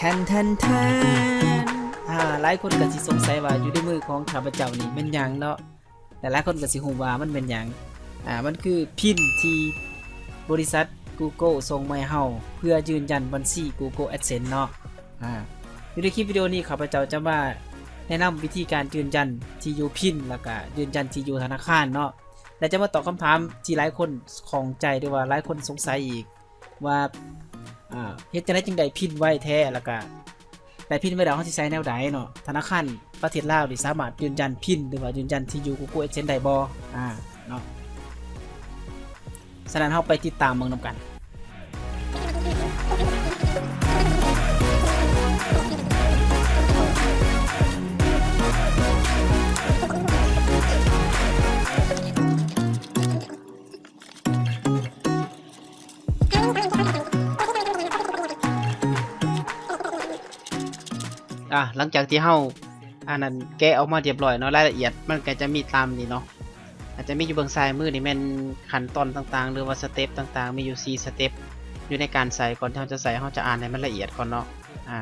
ແທນແທນແທນ ອາ ຫຼາຍຄົນກໍຊິສົງໄສວ່າຢູ່ໃນມືຂອງຂ້າພະເຈົ້ານີ້ແມ່ນຫຍັງເນາະ ແລະ ຫຼາຍຄົນກໍຊິຮູ້ວ່າມັນແມ່ນຫຍັງ. ອາ ມັນຄືພິນທີ່ບໍລິສັດ Google ສົ່ງມາໃຫ້ເຮົາ ເພື່ອຢືນຢັນບັນຊີ Google AdSense ເນາະ. ອາ ຢູ່ໃນຄລິບວິດີໂອນີ້ ຂ້າພະເຈົ້າຈະມາແນະນຳວິທີການຢືນຢັນທີ່ຢູ່ພິນ ແລ້ວກະຢືນຢັນທີ່ຢູ່ທະນາຄານເນາະ ແລະ ຈະມາຕອບຄຳຖາມທີ່ຫຼາຍຄົນຂ້ອງໃຈ ຫຼືວ່າຫຼາຍຄົນສົງໄສອີກ ວ່າ ອາ ເຮັດຈັ່ງໃດຈຶ່ງໄດ້ພິນໄວແທ້ ແລ້ວກະໄດ້ພິນໄວແລ້ວເຮົາຊິໃຊ້ແນວໃດເນາະ? ທະນາຄານປະເທດລາວນີ້ສາມາດຢືນຢັນພິນ ຫຼືວ່າຢືນຢັນທີ່ຢູ່ Google AdSense ໄດ້ບໍ່? ອາ ເນາະ ສະນັ້ນເຮົາໄປຕິດຕາມເບິ່ງນຳກັນ. ອາ ຫຼັງຈາກທີ່ເຮົາ ອັນນັ້ນ ແກະອອກມາຮຽບຮ້ອຍເນາະ ລາຍລະອຽດມັນກໍຈະມີຕາມນີ້ເນາະ ອາດຈະມີຢູ່ເບື້ອງຊ້າຍມືນີ້ແມ່ນຂັ້ນຕອນຕ່າງໆ ຫຼືວ່າສະເຕັບຕ່າງໆ ມີຢູ່ສີ່ສະເຕັບ ຢູ່ໃນການໃສ່ ກ່ອນທີ່ເຮົາຈະໃສ່ ເຮົາຈະອ່ານໃຫ້ມັນລະອຽດກ່ອນເນາະ. ອາ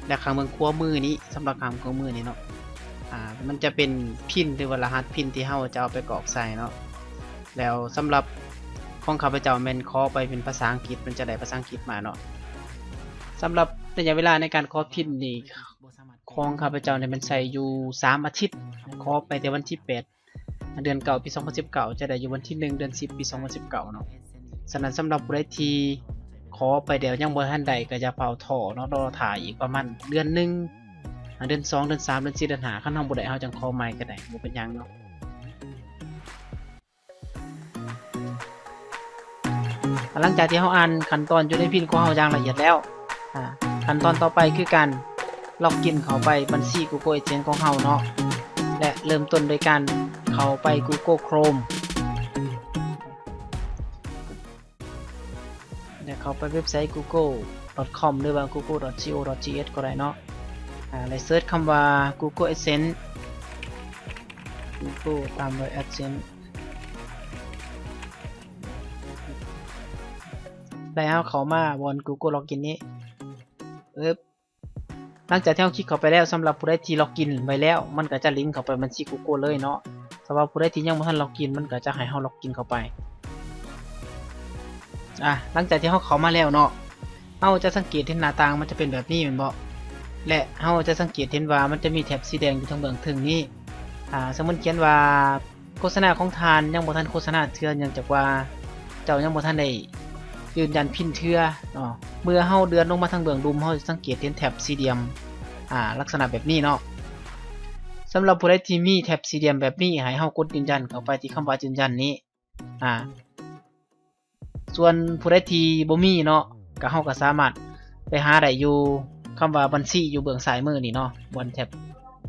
ແລ້ວຂ້າງເບື້ອງຂວາມືນີ້ ສຳລັບຂ້າງເບື້ອງຂວາມືນີ້ເນາະ ອາ ມັນຈະເປັນພິນ ຫຼືວ່າລະຫັດພິນທີ່ເຮົາຈະເອົາໄປກອກໃສ່ເນາະ. ແລ້ວສຳລັບຂອງຂ້າພະເຈົ້າແມ່ນຂໍໄປເປັນພາສາອັງກິດ ມັນຈະໄດ້ພາສາອັງກິດມາເນາະ. ສຳລັບໄລຍະເວລາໃນການຂໍພິນນີ້ ຂອງຂ້າພະເຈົ້ານີ້ແມ່ນໃຊ້ຢູ່ສາມອາທິດ ຂໍໄປແຕ່ວັນທີແປດ ເດືອນເກົ້າ ປີສອງພັນສິບເກົ້າ ຈະໄດ້ຢູ່ວັນທີໜຶ່ງ ເດືອນສິບ ປີສອງພັນສິບເກົ້າເນາະ. ສະນັ້ນສຳລັບຜູ້ໃດທີ່ຂໍໄປແລ້ວຍັງບໍ່ທັນໄດ້ ກໍຢ່າຟ້າວທໍ້ເນາະ ລໍຖ້າອີກປະມານເດືອນໜຶ່ງ ເດືອນສອງ ເດືອນສາມ ເດືອນສີ່ ເດືອນຫ້າ ຄັນເຮົາບໍ່ໄດ້ ເຮົາຈັ່ງຂໍໃໝ່ກໍໄດ້ ບໍ່ເປັນຫຍັງເນາະ. ຫຼັງຈາກທີ່ເຮົາອ່ານຂັ້ນຕອນຢູ່ໃນພິນຂອງເຮົາຢ່າງລະອຽດແລ້ວ ອາ ຂັ້ນຕອນຕໍ່ໄປຄືການລັອກອິນເຂົ້າໄປບັນຊີ Google AdSense ຂອງເຮົາເນາະ ແລະ ເລີ່ມຕົ້ນໂດຍການເຂົ້າໄປ Google Chrome ແລະ ເຂົ້າໄປເວັບໄຊ google.com ຫຼືວ່າ google.co.th ກໍໄດ້ເນາະ ອາ ແລະ ເສີດຄຳວ່າ Google AdSense Google ຕາມດ້ວຍ AdSense ແລ້ວເຂົ້າມາບ່ອນ Google Login ນີ້ ອຶບ ຫຼັງຈາກທີ່ເຮົາຄລິກເຂົ້າໄປແລ້ວ ສຳລັບຜູ້ໃດທີ່ລັອກອິນໄວ້ແລ້ວ ມັນກໍຈະລິງເຂົ້າໄປບັນຊີ Google ເລີຍເນາະ. ສຳລັບຜູ້ໃດທີ່ຍັງບໍ່ທັນລັອກອິນ ມັນກໍຈະໃຫ້ເຮົາລັອກອິນເຂົ້າໄປ. ອາ ຫຼັງຈາກທີ່ເຮົາເຂົ້າມາແລ້ວເນາະ ເຮົາຈະສັງເກດເຫັນໜ້າຕ່າງມັນຈະເປັນແບບນີ້ແມ່ນບໍ່? ແລະ ເຮົາຈະສັງເກດເຫັນວ່າມັນຈະມີແທັບສີແດງຢູ່ທາງເບື້ອງເທິງນີ້ ອາ ສະໝຸນຂຽນວ່າ ໂຄສະນາຂອງທ່ານຍັງບໍ່ທັນໂຄສະນາເທື່ອ ເນື່ອງຈາກວ່າເຈົ້າຍັງບໍ່ທັນໄດ້ຢືນຢັນພິນເທື່ອເນາະ. ເມື່ອເຮົາເລື່ອນລົງມາທາງເບື້ອງລຸ່ມ ເຮົາຈະສັງເກດເຫັນແທັບສີ່ຫຼ່ຽມ ອາ ລັກສະນະແບບນີ້ເນາະ. ສຳລັບຜູ້ໃດທີ່ມີແທັບສີ່ຫຼ່ຽມແບບນີ້ ໃຫ້ເຮົາກົດຢືນຢັນເຂົ້າໄປທີ່ຄຳວ່າຢືນຢັນນີ້ ອາ ສ່ວນຜູ້ໃດທີ່ບໍ່ມີເນາະ ກໍເຮົາກໍສາມາດໄປຫາໄດ້ຢູ່ຄຳວ່າບັນຊີຢູ່ເບື້ອງຊ້າຍມືນີ້ເນາະ ບ່ອນແທັບ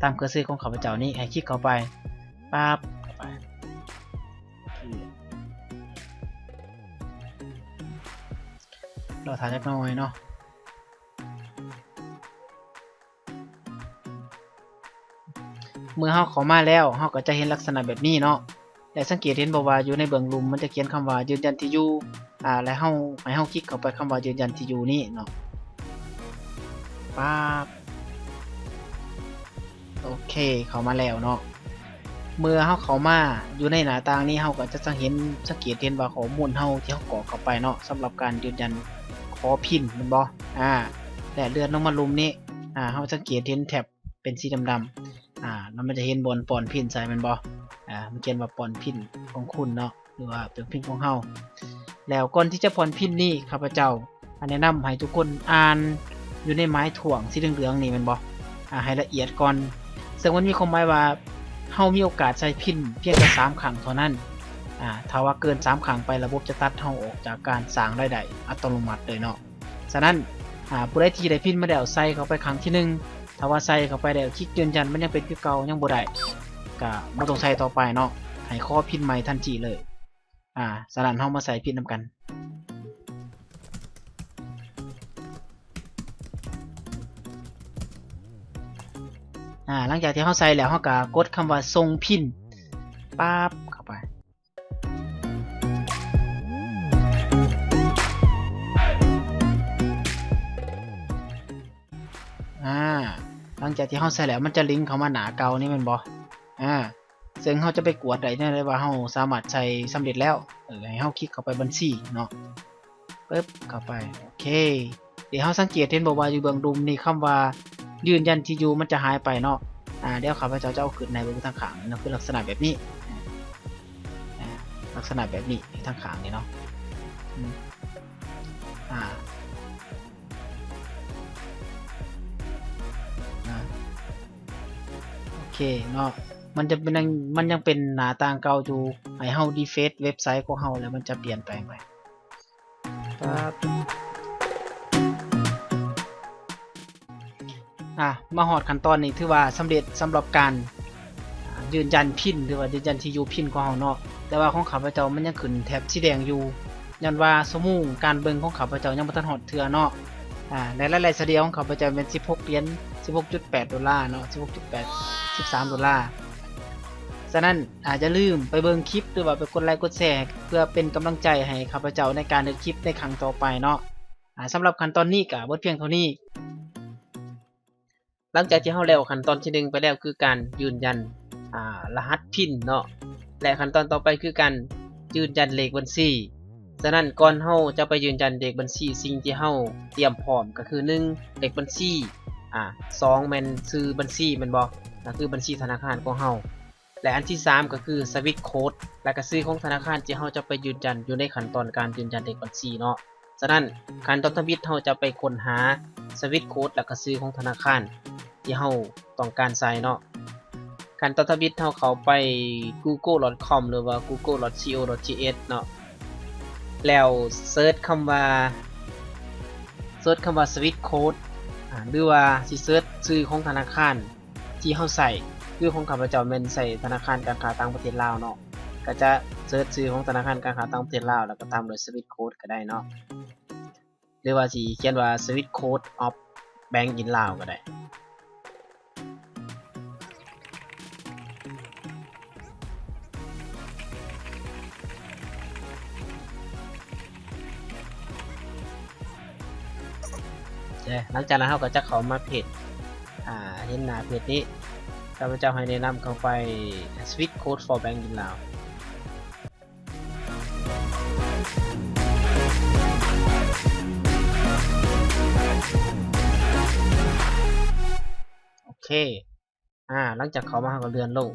ຕາມເຄື່ອງຊື່ຂອງຂ້າພະເຈົ້ານີ້ ໃຫ້ຄລິກເຂົ້າໄປ ປັບ ເຂົ້າໄປ ລໍຖ້າຈັກໜ້ອຍເນາະ. ເມື່ອເຮົາເຂົ້າມາແລ້ວ ເຮົາກໍຈະເຫັນລັກສະນະແບບນີ້ເນາະ ແລະ ສັງເກດເຫັນບໍ່ວ່າຢູ່ໃນເບື້ອງລຸ່ມມັນຈະຂຽນຄຳວ່າຢືນຢັນທີ່ຢູ່ ອາ ແລະ ເຮົາ ໃຫ້ເຮົາຄລິກເຂົ້າໄປຄຳວ່າຢືນຢັນທີ່ຢູ່ນີ້ເນາະ ປັບ ໂອເຄ ເຂົ້າມາແລ້ວເນາະ. ເມື່ອເຮົາເຂົ້າມາຢູ່ໃນໜ້າຕ່າງນີ້ ເຮົາກໍຈະສັງເຫັນ ສັງເກດເຫັນວ່າຂໍ້ມູນເຮົາທີ່ເຮົາກອກເຂົ້າໄປເນາະ ສຳລັບການຢືນຢັນຂໍພິນແມ່ນບໍ່? ອາ ແລະ ເລື່ອນລົງມາລຸ່ມນີ້ ອາ ເຮົາສັງເກດເຫັນແທັບເປັນສີດຳໆ ອາ ແລ້ວມັນຈະເຫັນບ່ອນປ້ອນພິນໃສ່ແມ່ນບໍ່? ອາ ມັນຂຽນວ່າປ້ອນພິນຂອງຄຸນເນາະ ຫຼືວ່າເປັນພິນຂອງເຮົາ ແລ້ວກ່ອນທີ່ຈະປ້ອນພິນນີ້ ຂ້າພະເຈົ້າ ອາ ແນະນຳໃຫ້ທຸກຄົນອ່ານຢູ່ໃນໝາຍຖ້ວງສີເຫຼືອງໆນີ້ແມ່ນບໍ່? ອາ ໃຫ້ລະອຽດກ່ອນ ເຊິ່ງມັນມີຄວາມໝາຍວ່າ ເຮົາມີໂອກາດໃສ່ພິນພຽງແຕ່ສາມຄັ້ງເທົ່ານັ້ນ ອາ ຖ້າວ່າເກີນສາມຄັ້ງໄປ ລະບົບຈະຕັດເຮົາອອກຈາກການສ້າງລາຍໄດ້ອັດຕະໂນມັດເລີຍເນາະ. ສະນັ້ນ ອາ ຜູ້ໃດທີ່ໄດ້ພິນມາແລ້ວ ໃສ່ເຂົ້າໄປຄັ້ງທີໜຶ່ງ ຖ້າວ່າໃສ່ເຂົ້າໄປແລ້ວ ຄລິກຢືນຢັນ ມັນຍັງເປັນຄືເກົ່າ ຍັງບໍ່ໄດ້ ກະບໍ່ຕ້ອງໃສ່ຕໍ່ໄປເນາະ ໃຫ້ຂໍພິນໃໝ່ທັນທີເລີຍ. ອາ ສະນັ້ນເຮົາມາໃສ່ພິນນຳກັນ. ອາ ຫຼັງຈາກທີ່ເຮົາໃສ່ແລ້ວ ເຮົາກະກົດຄຳວ່າສົ່ງພິນ ປັບ ເຂົ້າໄປ. ຫຼັງຈາກທີ່ເຮົາໃສ່ແລ້ວ ມັນຈະລິງເຂົ້າມາໜ້າເກົ່ານີ້ແມ່ນບໍ່? ອາ ເຊິ່ງເຮົາຈະໄປກວດໄດ້ແນວໃດວ່າເຮົາສາມາດໃສ່ສຳເລັດແລ້ວ. ເອີ ໃຫ້ເຮົາຄລິກເຂົ້າໄປບັນຊີເນາະ ປຶບ ເຂົ້າໄປ ໂອເຄ. ດຽວເຮົາສັງເກດເຫັນບໍ່ວ່າຢູ່ເບື້ອງລຸ່ມນີ້ ຄຳວ່າຢືນຢັນທີ່ຢູ່ມັນຈະຫາຍໄປເນາະ. ອາ ດຽວຂ້າພະເຈົ້າຈະເອົາຂຶ້ນໃຫ້ເບິ່ງທາງຂ້າງເນາະ ຄືລັກສະນະແບບນີ້ ອາ ລັກສະນະແບບນີ້ ທາງຂ້າງນີ້ເນາະ ອາ ອາ ໂອເຄເນາະ ມັນຈະເປັນ ມັນຍັງເປັນໜ້າຕ່າງເກົ່າຢູ່. ໃຫ້ເຮົາຣີເຟຣຊເວັບໄຊຂອງເຮົາ ແລ້ວມັນຈະປ່ຽນແປງໄປ. ອາ ມາຮອດຂັ້ນຕອນນີ້ ຖືວ່າສຳເລັດສຳລັບການ ອາ ຢືນຢັນພິນ ຫຼືວ່າຢືນຢັນທີ່ຢູ່ພິນຂອງເຮົາເນາະ. ແຕ່ວ່າຂອງຂ້າພະເຈົ້າມັນຍັງຂຶ້ນແຖບສີແດງຢູ່ ຍ້ອນວ່າຊົ່ວໂມງການເບິ່ງຂອງຂ້າພະເຈົ້າຍັງບໍ່ທັນຮອດເທື່ອເນາະ. ອາ ແລະ ລາຍໄດ້ສະເລ່ຍຂອງຂ້າພະເຈົ້າແມ່ນສິບຫົກຫຼຽນ ສິບຫົກຈຸດແປດໂດລາເນາະ ສິບຫົກຈຸດແປດ ສິບສາມໂດລາ. ສະນັ້ນ ອາ ຢ່າລືມໄປເບິ່ງຄລິບ ຫຼືວ່າໄປກົດໄລກົດແຊ ເພື່ອເປັນກຳລັງໃຈໃຫ້ຂ້າພະເຈົ້າໃນການເຮັດຄລິບໃນຄັ້ງຕໍ່ໄປເນາະ. ອາ ສຳລັບຂັ້ນຕອນນີ້ກະເບິດພຽງເທົ່ານີ້. ຫຼັງຈາກທີ່ເຮົາແລ້ວຂັ້ນຕອນທີໜຶ່ງໄປແລ້ວ ຄືການຢືນຢັນ ອາ ລະຫັດພິນເນາະ ແລະ ຂັ້ນຕອນຕໍ່ໄປຄືການຢືນຢັນເລກບັນຊີ. ສະນັ້ນ ກ່ອນເຮົາຈະໄປຢືນຢັນເລກບັນຊີ ສິ່ງທີ່ເຮົາຕຽມພ້ອມກໍຄື ໜຶ່ງ ເລກບັນຊີ ອາ ສອງ ແມ່ນຊື່ບັນຊີແມ່ນບໍ່? ກໍຄືບັນຊີທະນາຄານຂອງເຮົາ ແລະ ອັນທີສາມກໍຄືສະວິດໂຄດ ແລະ ກໍຊື່ຂອງທະນາຄານທີ່ເຮົາຈະໄປຢືນຢັນຢູ່ໃນຂັ້ນຕອນການຢືນຢັນເລກບັນຊີເນາະ. ສະນັ້ນ ຂັ້ນຕອນທຳອິດເຮົາຈະໄປຄົ້ນຫາສະວິດໂຄດ ແລະ ກໍຊື່ຂອງທະນາຄານທີ່ເຮົາຕ້ອງການໃສ່ເນາະ. ຂັ້ນຕອນທຳອິດເຮົາເຂົ້າໄປ Google ດອດ com ຫຼືວ່າ Google ດອດ co ດອດ th ເນາະ ແລ້ວເສີດຄຳວ່າ ເສີດຄຳວ່າສະວິດໂຄດ ອາ ຫຼືວ່າຊິເສີດຊື່ຂອງທະນາຄານ ທີ່ເຮົາໃຊ້ ຄືຂອງຂ້າພະເຈົ້າແມ່ນໃຊ້ທະນາຄານການຄ້າຕ່າງປະເທດລາວເນາະ ກໍຈະເສີດຊື່ຂອງທະນາຄານການຄ້າຕ່າງປະເທດລາວ ແລ້ວກໍຕາມດ້ວຍສະວິດໂຄດກໍໄດ້ເນາະ ຫຼືວ່າຊິຂຽນວ່າ Switch Code of Bank in Laos ກໍໄດ້. ແລະ ຫຼັງຈາກນັ້ນເຮົາກໍຈະເຂົ້າມາເພຈ ອາ ເຫັນໜ້າເພຈນີ້ ຂ້າພະເຈົ້າໃຫ້ແນະນຳເຂົ້າໄປ Switch Code for Bank in Laos. ໂອເຄ ອາ ຫຼັງຈາກເຂົ້າມາເຮົາກໍເລື່ອນລົງ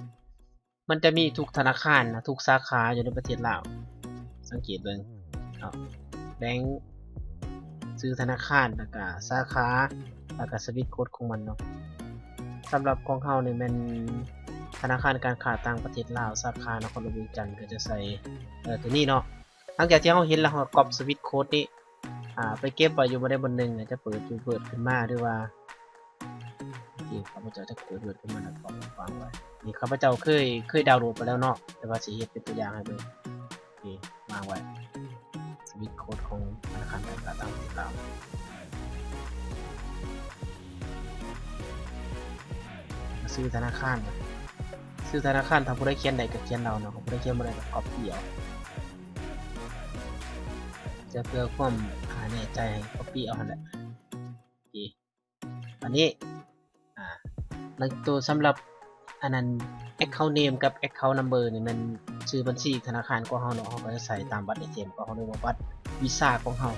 ມັນຈະມີທຸກທະນາຄານນະ ທຸກສາຂາຢູ່ໃນປະເທດລາວ ສັງເກດເບິ່ງເນາະ ແບງ ຊື່ທະນາຄານ ແລ້ວກະສາຂາ ແລ້ວກະສະວິດໂຄດຂອງມັນເນາະ. ສຳລັບຂອງເຮົານີ້ແມ່ນທະນາຄານການຄ້າຕ່າງປະເທດລາວ ສາຂານະຄອນຫຼວງວຽງຈັນ ກໍຈະໃສ່ ເອີ ຕົວນີ້ເນາະ. ຫຼັງຈາກທີ່ເຮົາເຫັນແລ້ວ ເຮົາກໍກັອບສະວິດໂຄດນີ້ ອາ ໄປເກັບໄວ້ຢູ່ບ່ອນໃດບ່ອນໜຶ່ງ ອາດຈະເປີດ ເປີດຂຶ້ນມາ ຫຼືວ່າ ໂອເຄ ຂ້າພະເຈົ້າຈະເປີດ ເປີດຂຶ້ນມາ ແລ້ວກໍວາງໄວ້. ນີ້ຂ້າພະເຈົ້າເຄີຍ ເຄີຍດາວໂຫຼດໄປແລ້ວເນາະ ແຕ່ວ່າຊິເຮັດເປັນຕົວຢ່າງໃຫ້ເບິ່ງ. ໂອເຄ ວາງໄວ້ ສະວິດໂຄດຂອງທະນາຄານການຄ້າຕ່າງປະເທດລາວ. ຊື່ທະນາຄານ ຊື່ທະນາຄານ ຖ້າຜູ້ໃດຂຽນໄດ້ກໍຂຽນເອົາເນາະ ຜູ້ໃດຂຽນບໍ່ໄດ້ກໍກັອບປີ້ເອົາ ຈະເພື່ອຄວາມ ອາ ແນ່ໃຈ ໃຫ້ກັອບປີ້ເອົາຫັ້ນແຫຼະ. ໂອເຄ ອັນນີ້ ອາ ແລ້ວໂຕສຳລັບ ອັນນັ້ນ account name ກັບ account number ນີ້ແມ່ນຊື່ບັນຊີທະນາຄານຂອງເຮົາເນາະ ເຮົາກໍຈະໃສ່ຕາມບັດ ATM ຂອງເຮົາ ຫຼືວ່າບັດ Visa ຂອງເຮົາ.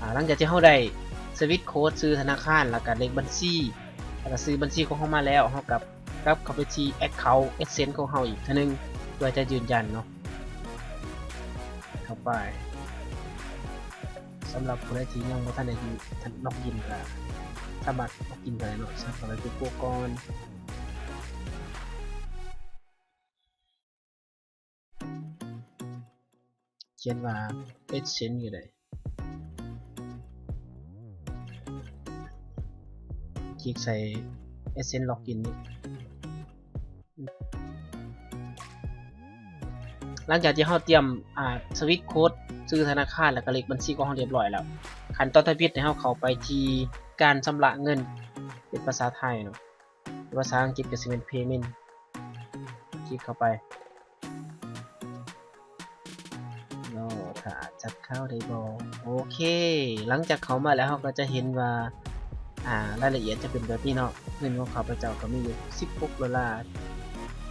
ອາ ຫຼັງຈາກທີ່ເຮົາໄດ້ Swift Code ຊື່ທະນາຄານ ແລ້ວກະເລກບັນຊີ ແລ້ວກະຊື່ບັນຊີຂອງເຮົາມາແລ້ວ ເຮົາກໍກັບເຂົ້າໄປທີ່ account AdSense ຂອງເຮົາອີກເທື່ອໜຶ່ງ ເພື່ອຈະຢືນຢັນເນາະ ເຂົ້າໄປ. ສຳລັບຜູ້ໃດທີ່ຍັງບໍ່ທັນໄດ້ ລັອກອິນ ກໍສາມາດລັອກອິນໄດ້ເນາະ. ເຂົ້າໄປ Google ກ່ອນ ຂຽນວ່າ AdSense ກໍໄດ້ ຄລິກໃສ່ AdSense ລັອກອິນນີ້. ຫຼັງຈາກທີ່ເຮົາຕຽມ ອາ Swift Code ຊື່ທະນາຄານ ແລ້ວກໍເລກບັນຊີຂອງເຮົາຮຽບຮ້ອຍແລ້ວ, ຂັ້ນຕອນທຳອິດໃຫ້ເຮົາເຂົ້າໄປທີ່ການຊຳລະເງິນ ເປັນພາສາໄທເນາະ, ພາສາອັງກິດກໍຊິແມ່ນ Payment ຄລິກເຂົ້າໄປ. ລໍຖ້າຈະເຂົ້າໄດ້ບໍ່? ໂອເຄ ຫຼັງຈາກເຂົ້າມາແລ້ວ ເຮົາກໍຈະເຫັນວ່າ ອ່າ ລາຍລະອຽດຈະເປັນແບບນີ້ເນາະ. ເງິນຂອງຂ້າພະເຈົ້າກໍມີຢູ່ສິບຫົກໂດລາ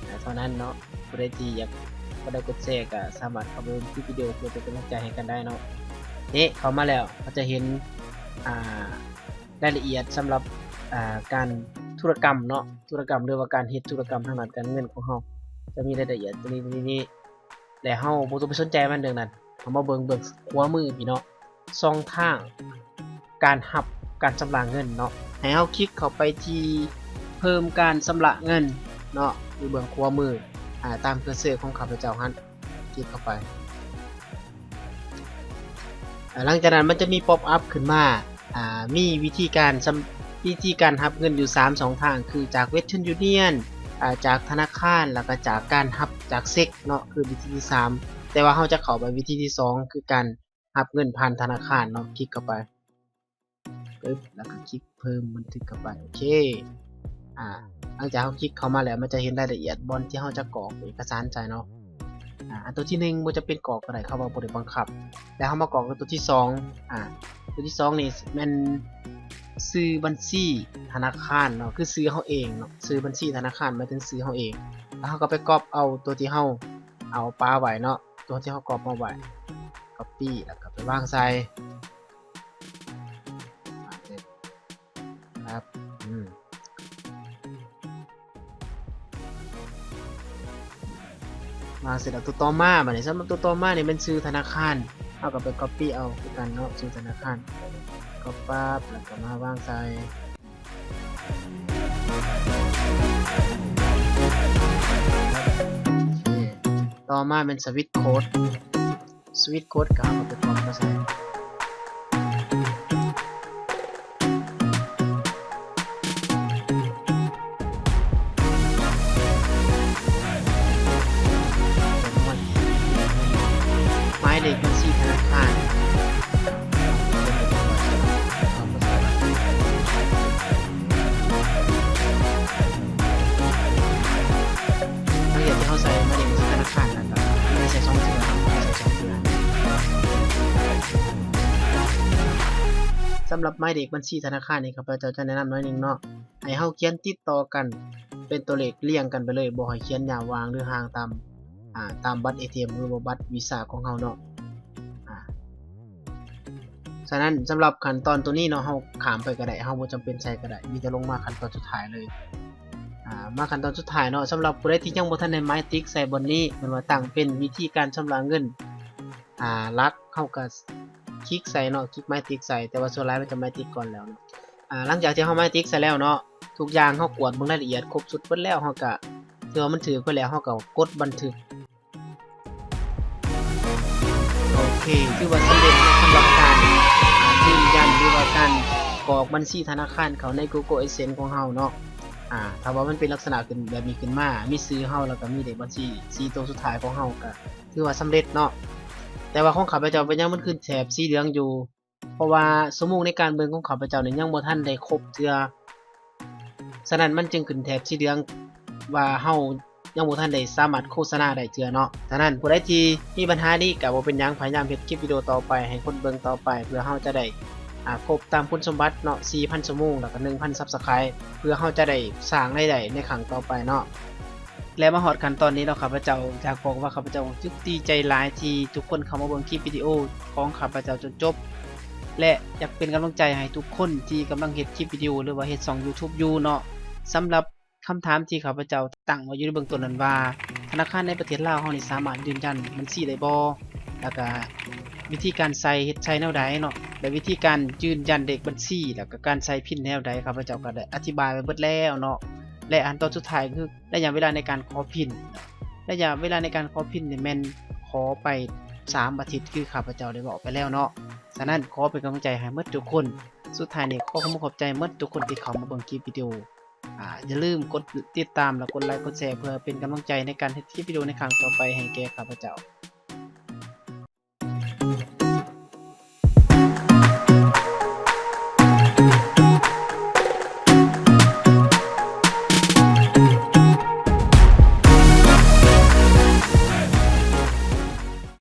ອ່າ ເທົ່ານັ້ນເນາະ. ຜູ້ໃດທີ່ຢາກກົດໄລກົດແຊກໍສາມາດເຂົ້າໄປເບິ່ງຄລິບວິດີໂອເພື່ອເປັນກຳລັງໃຈໃຫ້ກັນໄດ້ເນາະ. ນີ້ເຂົ້າມາແລ້ວ ເຮົາຈະເຫັນ ອ່າ ລາຍລະອຽດສຳລັບ ອ່າ ການທຸລະກຳເນາະ, ທຸລະກຳ ຫຼືວ່າການເຮັດທຸລະກຳທາງດ້ານການເງິນຂອງເຮົາ ຈະມີລາຍລະອຽດຕົວນີ້ ຕົວນີ້ ແລະ ເຮົາບໍ່ຕ້ອງໄປສົນໃຈມັນເລື່ອງນັ້ນ. ເຮົາມາເບິ່ງເບື້ອງຂວາມືພີ້ເນາະ, ຊ່ອງທາງການຮັບການຊຳລະເງິນເນາະ. ໃຫ້ເຮົາຄລິກເຂົ້າໄປທີ່ເພີ່ມການຊຳລະເງິນເນາະ ຢູ່ເບື້ອງຂວາມື ອ່າ ຕາມເຄີເຊີຂອງຂ້າພະເຈົ້າຫັ້ນ. ຄລິກເຂົ້າໄປ ອ່າ ຫຼັງຈາກນັ້ນມັນຈະມີປັອບອັບຂຶ້ນມາ ອ່າ ມີວິທີການຊຳ ວິທີການຮັບເງິນຢູ່ສາມຊ່ອງທາງ ຄືຈາກ Western Union ອ່າ ຈາກທະນາຄານ ແລ້ວກໍຈາກການຮັບຈາກເຊັກເນາະ ຄືວິທີທີສາມ. ແຕ່ວ່າເຮົາຈະເຂົ້າໄປວິທີທີສອງ ຄືການຮັບເງິນຜ່ານທະນາຄານເນາະ. ຄລິກເຂົ້າໄປ ປຶບ ແລ້ວກໍຄລິກເພີ່ມບັນທຶກເຂົ້າໄປ. ໂອເຄ ອ່າ ຫຼັງຈາກເຮົາຄລິກເຂົ້າມາແລ້ວ ມັນຈະເຫັນລາຍລະອຽດບ່ອນທີ່ເຮົາຈະກອກເອກະສານໃສ່ເນາະ. ອ່າ ອັນຕົວທີໜຶ່ງບໍ່ຈຳເປັນກອກກໍໄດ້ ເຂົາວ່າບໍ່ໄດ້ບັງຄັບ. ແລ້ວເຮົາມາກອກກັບຕົວທີສອງ ອ່າ ຕົວທີສອງນີ້ແມ່ນຊື່ບັນຊີທະນາຄານເນາະ ຄືຊື່ເຮົາເອງເນາະ, ຊື່ບັນຊີທະນາຄານໝາຍເຖິງຊື່ເຮົາເອງ. ແລ້ວເຮົາກໍໄປກັອບເອົາຕົວທີ່ເຮົາເອົາປະໄວ້ເນາະ, ຕົວທີ່ເຮົາກັອບມາໄວ້ ກັອບປີ້ ແລ້ວກໍໄປວາງໃສ່ ປັບ ອືມ ວາງເສັດແລ້ວ ຕົວຕໍ່ມາ ບາດນີ້ ສຳລັບຕົວຕໍ່ມານີ້ແມ່ນຊື່ທະນາຄານ ເຮົາກໍໄປກັອບປີ້ເອົາຄືກັນເນາະ ຊື່ທະນາຄານ ກໍປັບ ແລ້ວກໍມາວາງໃສ່. ໂອເຄ ຕໍ່ມາແມ່ນສະວິດໂຄດ ສະວິດໂຄດກໍເອົາໄປກອບມາໃສ່ ໝາຍເລກບັນຊີທະນາຄານ. ຫຼັງຈາກທີ່ເຮົາໃສ່ໝາຍເລກບັນຊີທະນາຄານແລ້ວກໍ ໃສ່ສອງເທື່ອ ໃສ່ສອງເທື່ອ. ສຳລັບໝາຍເລກບັນຊີທະນາຄານນີ້ ຂ້າພະເຈົ້າຈະແນະນຳໜ້ອຍໜຶ່ງເນາະ, ໃຫ້ເຮົາຂຽນຕິດຕໍ່ກັນເປັນຕົວເລກລຽງກັນໄປເລີຍ, ບໍ່ໃຫ້ຂຽນຍາວຫວ່າງ ຫຼື ຫ່າງຕາມ ອ່າ ຕາມບັດເອທີເອັມ ຫຼືວ່າບັດວີຊາຂອງເຮົາເນາະ. ອ່າ ສະນັ້ນ ສຳລັບຂັ້ນຕອນຕົວນີ້ເນາະ ເຮົາຂ້າມໄປກໍໄດ້, ເຮົາບໍ່ຈຳເປັນໃສ່ກໍໄດ້, ມີແຕ່ລົງມາຂັ້ນຕອນສຸດທ້າຍເລີຍ. ອ່າ ມາຂັ້ນຕອນສຸດທ້າຍເນາະ, ສຳລັບຜູ້ໃດທີ່ຍັງບໍ່ທັນໄດ້ໝາຍຕິກໃສ່ບ່ອນນີ້ ແມ່ນວ່າຕັ້ງເປັນວິທີການຊຳລະເງິນ ອ່າ ຫຼັກ, ເຮົາກໍຄລິກໃສ່ເນາະ, ຄລິກໝາຍຕິກໃສ່, ແຕ່ວ່າສ່ວນຫຼາຍມັນຈະໝາຍຕິກກ່ອນແລ້ວເນາະ. ອ່າ ຫຼັງຈາກທີ່ເຮົາໝາຍຕິກໃສ່ແລ້ວເນາະ, ທຸກຢ່າງເຮົາກວດເບິ່ງລາຍລະອຽດຄົບຊຸດເບິດແລ້ວ, ເຮົາກໍ ຖືວ່າມັນຖືກໄປແລ້ວ, ເຮົາກໍກົດບັນທຶກ. ໂອເຄ ຖືວ່າສຳເລັດເນາະ ສຳລັບການ ອ່າ ຢືນຢັນ ຫຼືວ່າການກອກບັນຊີທະນາຄານເຂົ້າໃນ Google AdSense ຂອງເຮົາເນາະ. ອ່າ ຖ້າວ່າມັນເປັນລັກສະນະຂຶ້ນແບບນີ້ຂຶ້ນມາ ມີຊື່ເຮົາ ແລ້ວກໍມີເລກບັນຊີສີ່ໂຕສຸດທ້າຍຂອງເຮົາ ກໍຖືວ່າສຳເລັດເນາະ. ແຕ່ວ່າຂອງຂ້າພະເຈົ້າເປັນຫຍັງມັນຂຶ້ນແຖບສີເຫຼືອງຢູ່? ເພາະວ່າຊົ່ວໂມງໃນການເບິ່ງຂອງຂ້າພະເຈົ້ານີ້ຍັງບໍ່ທັນໄດ້ຄົບເທື່ອ, ສະນັ້ນມັນຈຶ່ງຂຶ້ນແຖບສີເຫຼືອງວ່າເຮົາຍັງບໍ່ທັນໄດ້ສາມາດໂຄສະນາໄດ້ເທື່ອເນາະ. ສະນັ້ນຜູ້ໃດທີ່ມີບັນຫານີ້ກໍບໍ່ເປັນຫຍັງ, ພະຍາຍາມເຮັດຄລິບວິດີໂອຕໍ່ໄປໃຫ້ຄົນເບິ່ງຕໍ່ໄປ ເພື່ອເຮົາຈະໄດ້ ອ່າ ຄົບຕາມຄຸນສົມບັດເນາະ ສີ່ພັນຊົ່ວໂມງ ແລ້ວກໍໜຶ່ງພັນ Subscribe ເພື່ອເຮົາຈະໄດ້ສ້າງລາຍໄດ້ໃນຄັ້ງຕໍ່ໄປເນາະ. ແລະ ມາຮອດຂັ້ນຕອນນີ້ເນາະ, ຂ້າພະເຈົ້າຢາກບອກວ່າ ຂ້າພະເຈົ້າຮູ້ສຶກດີໃຈຫຼາຍທີ່ທຸກຄົນເຂົ້າມາເບິ່ງຄລິບວິດີໂອຂອງຂ້າພະເຈົ້າຈົນຈົບ ແລະ ຢາກເປັນກຳລັງໃຈໃຫ້ທຸກຄົນທີ່ກຳລັງເຮັດຄລິບວິດີໂອ ຫຼືວ່າເຮັດຊ່ອງ YouTube ຢູ່ເນາະ. ສຳລັບຄຳຖາມທີ່ຂ້າພະເຈົ້າຕັ້ງໄວ້ຢູ່ໃນເບື້ອງຕົ້ນນັ້ນວ່າ ທະນາຄານໃນປະເທດລາວເຮົານີ້ສາມາດຢືນຢັນບັນຊີໄດ້ບໍ່? ແລ້ວກະວິທີການໃສ່ ເຮັດໃສ່ແນວໃດເນາະ ແລະ ວິທີການຢືນຢັນເລກບັນຊີ ແລ້ວກະການໃສ່ພິນແນວໃດ ຂ້າພະເຈົ້າກະໄດ້ອະທິບາຍໄວ້ເບິດແລ້ວເນາະ. ແລະ ຂັ້ນຕອນສຸດທ້າຍຄືໄລຍະເວລາໃນການຂໍພິນ. ໄລຍະເວລາໃນການຂໍພິນນີ້ແມ່ນຂໍໄປສາມອາທິດ ຄືຂ້າພະເຈົ້າໄດ້ເວົ້າໄປແລ້ວເນາະ. ສະນັ້ນ ຂໍເປັນກຳລັງໃຈໃຫ້ໝົດທຸກຄົນ. ສຸດທ້າຍນີ້ ຂໍຂອບໃຈໝົດທຸກຄົນທີ່ເຂົ້າມາເບິ່ງຄລິບວິດີໂອ. ອາ ຢ່າລືມກົດຕິດຕາມ ແລະ ກົດໄລກ໌ ກົດແຊ ເພື່ອເປັນກຳລັງໃຈໃນການເຮັດຄລິບວິດີໂອໃນຄັ້ງຕໍ່ໄປໃຫ້ແກ່ຂ້າພະເຈົ້າ.